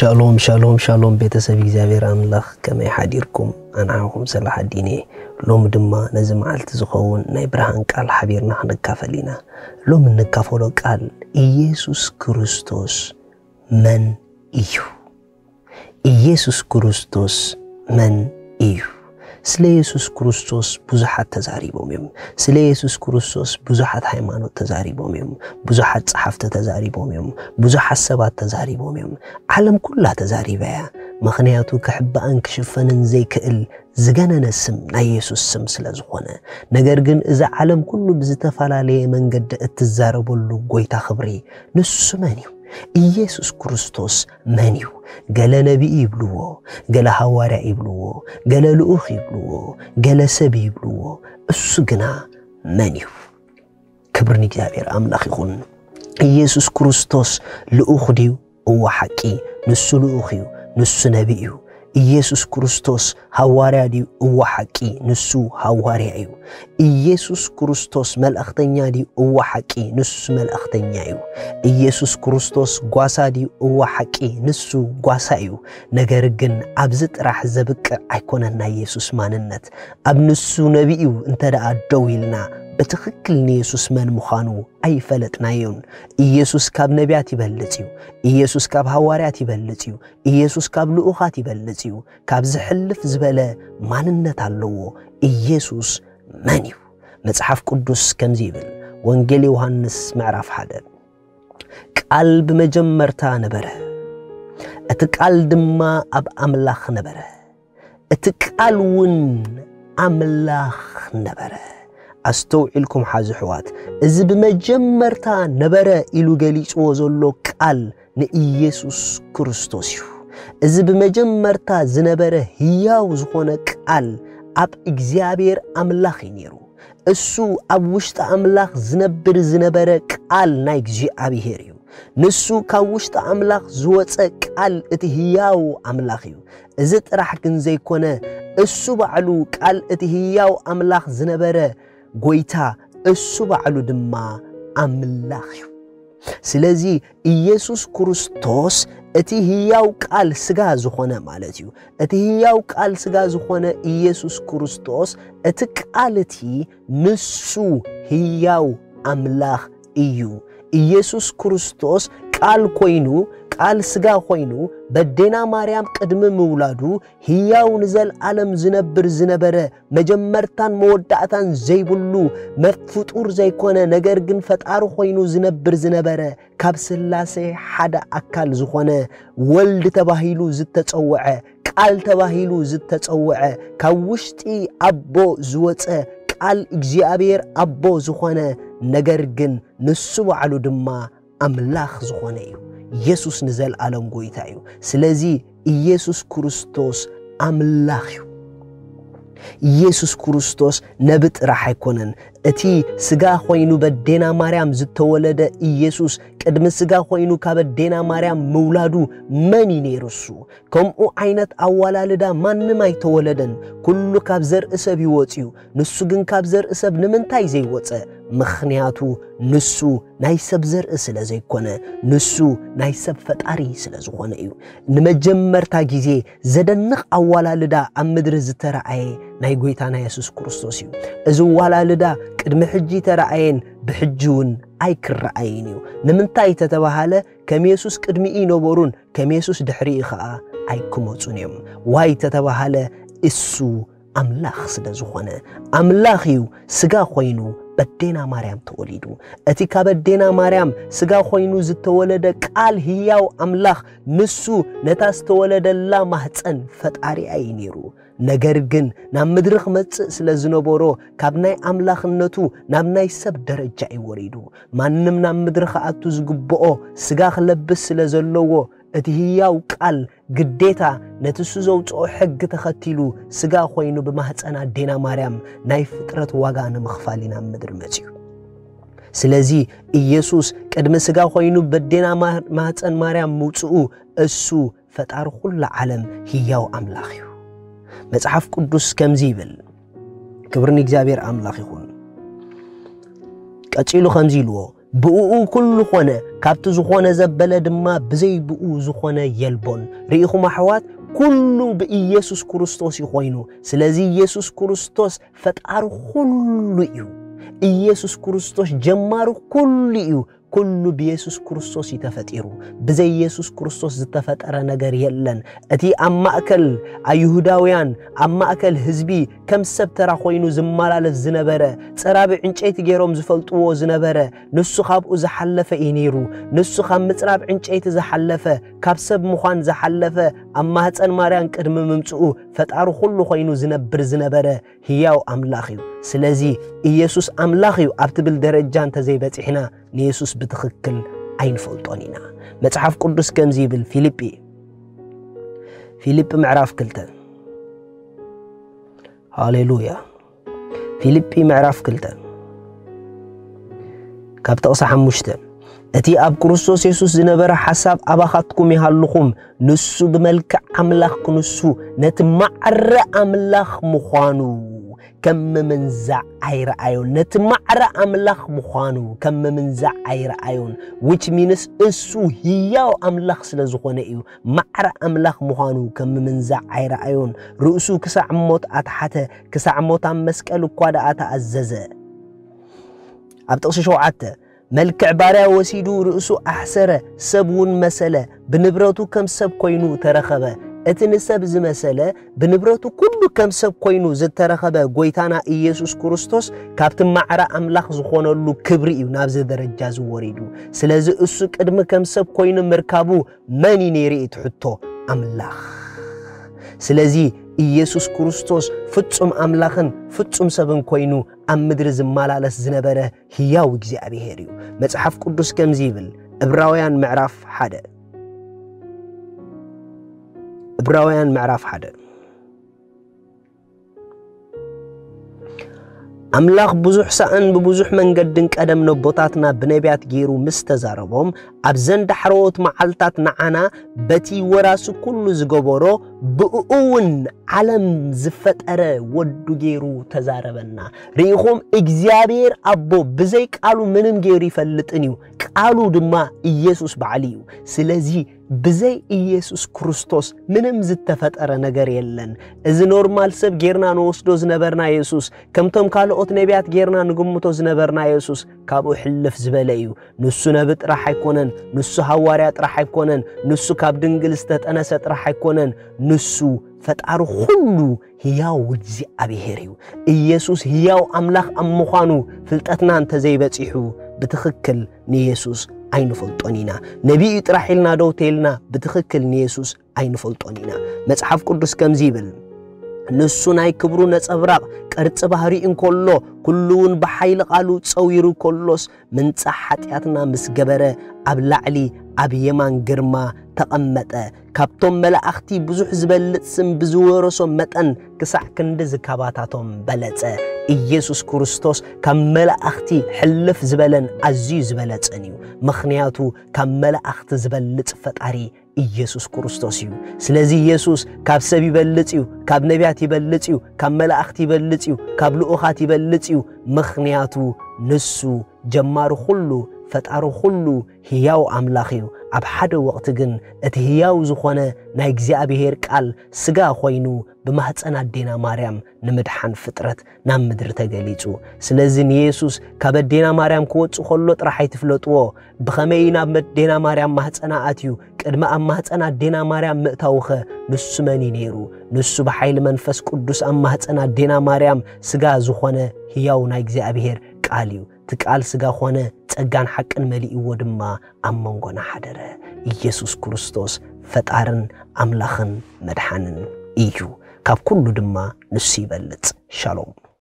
ሻሎም ሻሎም ሻሎም፣ ቤተሰብ እግዚኣብሔር ኣምላኽ፣ ከመይ ሓዲርኩም? ኣንዓኹም ሰላሕ ኣዲነ። ሎሚ ድማ ነዚ መዓልቲ ዝኸውን ናይ ብርሃን ቃል ሓቢርና ክንካፈል ኢና። ሎሚ እንካፈሎ ቃል፣ ኢየሱስ ክርስቶስ መን እዩ? ኢየሱስ ክርስቶስ መን እዩ? ስለ ኢየሱስ ክርስቶስ ብዙሓት ተዛሪቦም እዮም። ስለ ኢየሱስ ክርስቶስ ብዙሓት ሃይማኖት ተዛሪቦም እዮም። ብዙሓት ጸሓፍቲ ተዛሪቦም እዮም። ብዙሓት ሰባት ተዛሪቦም እዮም። ዓለም ኩላ ተዛሪባ እያ። ምኽንያቱ ክሕባእን ክሽፈንን ዘይክእል ዝገነነ ስም ናይ ኢየሱስ ስም ስለ ዝኾነ። ነገር ግን እዛ ዓለም ኩሉ ብዝተፈላለየ መንገዲ እትዛረበሉ ጎይታ ክብሪ ንሱ መን እዩ? ኢየሱስ ክርስቶስ መን እዩ? ገለ ነቢይ ይብልዎ፣ ገለ ሃዋርያ ይብልዎ፣ ገለ ልኡኽ ይብልዎ፣ ገለ ሰብ ይብልዎ። እሱ ግና መን እዩ? ክብሪ ንእግዚኣብሔር ኣምላኽ ይኹን። ኢየሱስ ክርስቶስ ልኡኽ ድዩ? እወ ሓቂ፣ ንሱ ልኡኽ እዩ፣ ንሱ ነቢይ እዩ። ኢየሱስ ክርስቶስ ሃዋርያ ድዩ? እወ ሓቂ፣ ንሱ ሃዋርያ እዩ። ኢየሱስ ክርስቶስ መልእኽተኛ ድዩ? እወ ሓቂ፣ ንሱ መልእኽተኛ እዩ። ኢየሱስ ክርስቶስ ጓሳ ድዩ? እወ ሓቂ፣ ንሱ ጓሳ እዩ። ነገር ግን ኣብዚ ጥራሕ ዘብቅዕ ኣይኮነን ናይ ኢየሱስ ማንነት። ኣብ ንሱ ነቢይ እዩ እንተ ደኣ ደው ኢልና፣ ብትኽክል ንየሱስ መን ምዃኑ ኣይፈለጥናዮን። ኢየሱስ ካብ ነቢያት ይበልጽ እዩ። ኢየሱስ ካብ ሃዋርያት ይበልጽ እዩ። ኢየሱስ ካብ ልኡኻት ይበልጽ እዩ። ካብ ዝሕልፍ ዝበለ ማንነት ኣለዎ። ኢየሱስ መን እዩ? መጽሓፍ ቅዱስ ከምዚ ይብል፣ ወንጌል ዮሃንስ ምዕራፍ ሓደ፣ ቃል ብመጀመርታ ነበረ፣ እቲ ቃል ድማ ኣብ ኣምላኽ ነበረ፣ እቲ ቃል እውን ኣምላኽ ነበረ። ኣስተውዒልኩም ሓዚ ኣሕዋት፣ እዚ ብመጀመርታ ነበረ ኢሉ ገሊጽዎ ዘሎ ቃል ንኢየሱስ ክርስቶስ እዩ። እዚ ብመጀመርታ ዝነበረ ህያው ዝኾነ ቃል ኣብ እግዚኣብሔር ኣምላኽ እዩ ነይሩ። እሱ ኣብ ውሽጢ ኣምላኽ ዝነብር ዝነበረ ቃል ናይ እግዚኣብሔር እዩ። ንሱ ካብ ውሽጢ ኣምላኽ ዝወጸ ቃል እቲ ህያው ኣምላኽ እዩ። እዚ ጥራሕ ግን ዘይኮነ፣ እሱ ባዕሉ ቃል እቲ ህያው ኣምላኽ ዝነበረ ጎይታ፣ እሱ ባዕሉ ድማ ኣምላኽ እዩ። ስለዚ ኢየሱስ ክርስቶስ እቲ ህያው ቃል ስጋ ዝኾነ ማለት እዩ። እቲ ህያው ቃል ስጋ ዝኾነ ኢየሱስ ክርስቶስ፣ እቲ ቃል እቲ ንሱ ህያው ኣምላኽ እዩ። ኢየሱስ ክርስቶስ ቃል ኮይኑ፣ ቃል ስጋ ኮይኑ፣ በዴና ማርያም ቅድሚ ምውላዱ ህያው ንዘልኣለም ዝነብር ዝነበረ፣ መጀመርታን መወዳእታን ዘይብሉ፣ መፍ-፣ ፍጡር ዘይኮነ፣ ነገር ግን ፈጣሪ ኮይኑ ዝነብር ዝነበረ፣ ካብ ስላሴ ሓደ ኣካል ዝኾነ፣ ወልድ ተባሂሉ ዝተጸውዐ፣ ቃል ተባሂሉ ዝተጸውዐ፣ ካብ ውሽጢ ኣቦ ዝወጸ፣ ቃል እግዚኣብሔር ኣቦ ዝኾነ፣ ነገር ግን ንሱ ባዕሉ ድማ ኣምላኽ ዝኾነ እዩ። ኢየሱስ ንዘልኣለም ጎይታ እዩ። ስለዚ ኢየሱስ ክርስቶስ ኣምላኽ እዩ። ኢየሱስ ክርስቶስ ነቢ ጥራሕ ኣይኮነን። እቲ ስጋ ኮይኑ በዴና ማርያም ዝተወለደ ኢየሱስ፣ ቅድሚ ስጋ ኮይኑ ካብ ኣዴና ማርያም ምውላዱ መን እዩ ነይሩ እሱ? ከምኡ ዓይነት ኣወላልዳ ማንም ኣይተወለደን። ኩሉ ካብ ዘርኢ ሰብ እዩ ወጺኡ። ንሱ ግን ካብ ዘርኢ ሰብ ንምንታይ ዘይወጸ? ምኽንያቱ ንሱ ናይ ሰብ ዘርኢ ስለ ዘይኮነ፣ ንሱ ናይ ሰብ ፈጣሪ ስለ ዝኾነ እዩ። ንመጀመርታ ግዜ ዘደንቕ ኣወላልዳ ኣብ ምድሪ ዝተረኣየ ናይ ጎይታና የሱስ ክርስቶስ እዩ። እዚ ኣወላልዳ ቅድሚ ሕጂ ተረኣየን ብሕጂ እውን ኣይክረኣይን እዩ። ንምንታይ ተተባሃለ፣ ከም የሱስ ቅድሚኡ ይነበሩን ከም የሱስ ድሕሪኡ ኸኣ ኣይክመጹን እዮም። ዋይ ተተባሃለ፣ እሱ ኣምላኽ ስለ ዝኾነ፣ ኣምላኽ እዩ ስጋ ኮይኑ በዴና ማርያም ተወሊዱ። እቲ ካብ ኣዴና ማርያም ስጋ ኮይኑ ዝተወለደ ቃል ህያው ኣምላኽ፣ ንሱ ነታ ዝተወለደላ ማህፀን ፈጣሪኣ እዩ ነይሩ። ነገር ግን ናብ ምድሪ ክመጽእ ስለ ዝነበሮ፣ ካብ ናይ ኣምላኽነቱ ናብ ናይ ሰብ ደረጃ እዩ ወሪዱ። ማንም ናብ ምድሪ ክኣቱ ዝግብኦ ስጋ ክለብስ ስለ ዘለዎ፣ እቲ ህያው ቃል ግዴታ ነቲ እሱ ዘውጽኦ ሕጊ ተኸቲሉ ስጋ ኮይኑ ብማህፀን ኣዴና ማርያም ናይ ፍጥረት ዋጋ ንምኽፋል እዩ ናብ ምድሪ መጺኡ። ስለዚ ኢየሱስ ቅድሚ ስጋ ኮይኑ በዴና ማር-፣ ማህፀን ማርያም ምውጽኡ እሱ ፈጣሪ ኩላ ዓለም ህያው ኣምላኽ እዩ። መጽሓፍ ቅዱስ ከምዚ ይብል፣ ክብሪ ንእግዚኣብሔር ኣምላኽ ይኹን። ቀጺሉ ከምዚ ኢልዎ፣ ብእኡ ኩሉ ኾነ፣ ካብቲ ዝኾነ ዘበለ ድማ ብዘይ ብኡ ዝኾነ የልቦን። ርኢኹም ኣሕዋት፣ ኩሉ ብኢየሱስ ክርስቶስ እዩ ኮይኑ። ስለዚ ኢየሱስ ክርስቶስ ፈጣሪ ኩሉ እዩ። ኢየሱስ ክርስቶስ ጀማሪ ኩሉ እዩ። ኩሉ ብኢየሱስ ክርስቶስ እዩ ተፈጢሩ። ብዘይ ኢየሱስ ክርስቶስ ዝተፈጠረ ነገር የለን። እቲ ኣብ ማእከል ኣይሁዳውያን፣ ኣብ ማእከል ህዝቢ ከም ሰብ ተራ ኮይኑ ዝመላለስ ዝነበረ፣ ጸራቢ ዕንጨይቲ ገይሮም ዝፈልጥዎ ዝነበረ፣ ንሱ ካብኡ ዝሓለፈ እዩ ነይሩ። ንሱ ካብ ምጽራብ ዕንጨይቲ ዝሓለፈ፣ ካብ ሰብ ምዃን ዝሓለፈ፣ ኣብ ማህፀን ማርያም ቅድሚ ምምጽኡ ፈጣሪ ኩሉ ኮይኑ ዝነብር ዝነበረ ህያው ኣምላኽ እዩ። ስለዚ ኢየሱስ ኣምላኽ እዩ ኣብ ትብል ደረጃ እንተዘይበጺሕና ንየሱስ ብትኽክል ኣይንፈልጦን ኢና። መጽሓፍ ቅዱስ ከምዚ ይብል፣ ፊልጲ፣ ፊልጲ ምዕራፍ ክልተ። ሃሌሉያ። ፊልጲ ምዕራፍ ክልተ ካብ ጥቕሲ ሓሙሽተ፣ እቲ ኣብ ክርስቶስ የሱስ ዝነበረ ሓሳብ ኣባኻትኩም ይሃልኹም፣ ንሱ ብመልክዕ ኣምላኽ ክንሱ ነቲ ማዕረ ኣምላኽ ምዃኑ ከም ምምንዛዕ ኣይረኣዮን። ነቲ ማዕረ ኣምላኽ ምዃኑ ከም ምምንዛዕ ኣይረኣዮን። Which means እሱ ህያው ኣምላኽ ስለ ዝኾነ እዩ። ማዕረ ኣምላኽ ምዃኑ ከም ምምንዛዕ ኣይረኣዮን። ርእሱ ክሳዕ ሞት ኣትሓተ፣ ክሳዕ ሞት ኣብ መስቀል እኳ ደኣ ተኣዘዘ። ኣብ ጥቕሲ ሸውዓተ፣ መልክዕ ባርያ ወሲዱ ርእሱ ኣሕሰረ፣ ሰብ እውን መሰለ፣ ብንብረቱ ከም ሰብ ኮይኑ ተረኸበ። እቲ ንሰብ ዝመሰለ ብንብረቱ ኩሉ ከም ሰብ ኮይኑ ዝተረኸበ ጎይታና ኢየሱስ ክርስቶስ ካብቲ ማዕረ ኣምላኽ ዝኾነሉ ክብሪ እዩ ናብዚ ደረጃ ዝወሪዱ። ስለዚ እሱ ቅድሚ ከም ሰብ ኮይኑ ምርካቡ መን እዩ ነይሩ እቲ ሕቶ? ኣምላኽ። ስለዚ ኢየሱስ ክርስቶስ ፍጹም ኣምላኽን ፍጹም ሰብን ኮይኑ ኣብ ምድሪ ዝመላለስ ዝነበረ ህያው እግዚኣብሔር እዩ። መጽሓፍ ቅዱስ ከምዚ ይብል፣ ዕብራውያን ምዕራፍ ሓደ፣ ዕብራውያን ምዕራፍ ሓደ፣ ኣምላኽ ብዙሕ ሳእን ብብዙሕ መንገድን ቀደም ነቦታትና ብነቢያት ገይሩ ምስ ተዛረቦም፣ ኣብዘን ዳሕረዎት መዓልታት ንዓና በቲ ወራሲ ኩሉ ዝገበሮ፣ ብእኡ እውን ዓለም ዝፈጠረ ወዱ ገይሩ ተዛረበና። ርኢኹም፣ እግዚኣብሔር ኣቦ ብዘይ ቃሉ ምንም ገይሩ ይፈልጥን እዩ። ቃሉ ድማ ኢየሱስ ባዕሉ እዩ። ስለዚ ብዘይ ኢየሱስ ክርስቶስ ምንም ዝተፈጠረ ነገር የለን። እዚ ኖርማል ሰብ ጌርና ንወስዶ ዝነበርና የሱስ፣ ከምቶም ካልኦት ነቢያት ጌርና ንግምቶ ዝነበርና የሱስ ካብኡ ሕልፍ ዝበለ እዩ። ንሱ ነቢ ጥራሕ ኣይኮነን፣ ንሱ ሃዋርያ ጥራሕ ኣይኮነን፣ ንሱ ካብ ድንግል ዝተጠነሰ ጥራሕ ኣይኮነን፣ ንሱ ፈጣሪ ኩሉ ህያው እግዚኣብሔር እዩ። ኢየሱስ ህያው ኣምላኽ ኣብ ምዃኑ ፍልጠትና እንተዘይበጺሑ ብትኽክል ንየሱስ ኣይንፈልጦን ኢና። ነቢይ ጥራሕ ኢልና ደው ተይልና ብትኽክል ንየሱስ ኣይንፈልጦን ኢና። መጽሓፍ ቅዱስ ከምዚ ይብል፣ ንሱ ናይ ክብሩ ነጸብራቕ ቅርጺ ባህሪ እንከሎ፣ ኩሉ እውን ብሓይሊ ቃሉ ጸዊሩ ከሎስ፣ ምንጻሕ ሓጢኣትና ምስ ገበረ፣ ኣብ ላዕሊ ኣብ የማን ግርማ ተቐመጠ። ካብቶም መላእኽቲ ብዙሕ ዝበልጽ ስም ብዝወረሶ መጠን፣ ክሳዕ ክንዲ ዝካባታቶም በለጸ። ኢየሱስ ክርስቶስ ካብ መላእኽቲ ሕልፍ ዝበለን ኣዝዩ ዝበለጸን እዩ። ምኽንያቱ ካብ መላእኽቲ ዝበልጽ ፈጣሪ ኢየሱስ ክርስቶስ እዩ። ስለዚ ኢየሱስ ካብ ሰብ ይበልጽ እዩ፣ ካብ ነቢያት ይበልጽ እዩ፣ ካብ መላእኽቲ ይበልጽ እዩ፣ ካብ ልኡኻት ይበልጽ እዩ። ምኽንያቱ ንሱ ጀማሪ ኩሉ፣ ፈጣሪ ኩሉ፣ ህያው ኣምላኽ እዩ። ኣብ ሓደ ወቕቲ ግን እቲ ህያው ዝኾነ ናይ እግዚኣብሔር ቃል ስጋ ኮይኑ ብማህፀን ኣዴና ማርያም ንምድሓን ፍጥረት ናብ ምድሪ ተገሊጹ። ስለዚ ንየሱስ ካብ ኣዴና ማርያም ክወጽእ ከሎ ጥራሕ ኣይትፍለጥዎ። ብኸመይ ናብ ኣዴና ማርያም ማህፀና ኣትዩ? ቅድሚ ኣብ ማህፀን ኣዴና ማርያም ምእታውኸ ንሱ መን እዩ ነይሩ? ንሱ ብሓይሊ መንፈስ ቅዱስ ኣብ ማህፀን ኣዴና ማርያም ስጋ ዝኾነ ህያው ናይ እግዚኣብሔር ቃል እዩ። እቲ ቃል ስጋ ኾነ፣ ጸጋን ሓቅን መሊእዎ ድማ ኣብ መንጎና ሓደረ። ኢየሱስ ክርስቶስ ፈጣርን ኣምላኽን መድሓንን እዩ። ካብ ኩሉ ድማ ንሱ ይበልጽ። ሻሎም።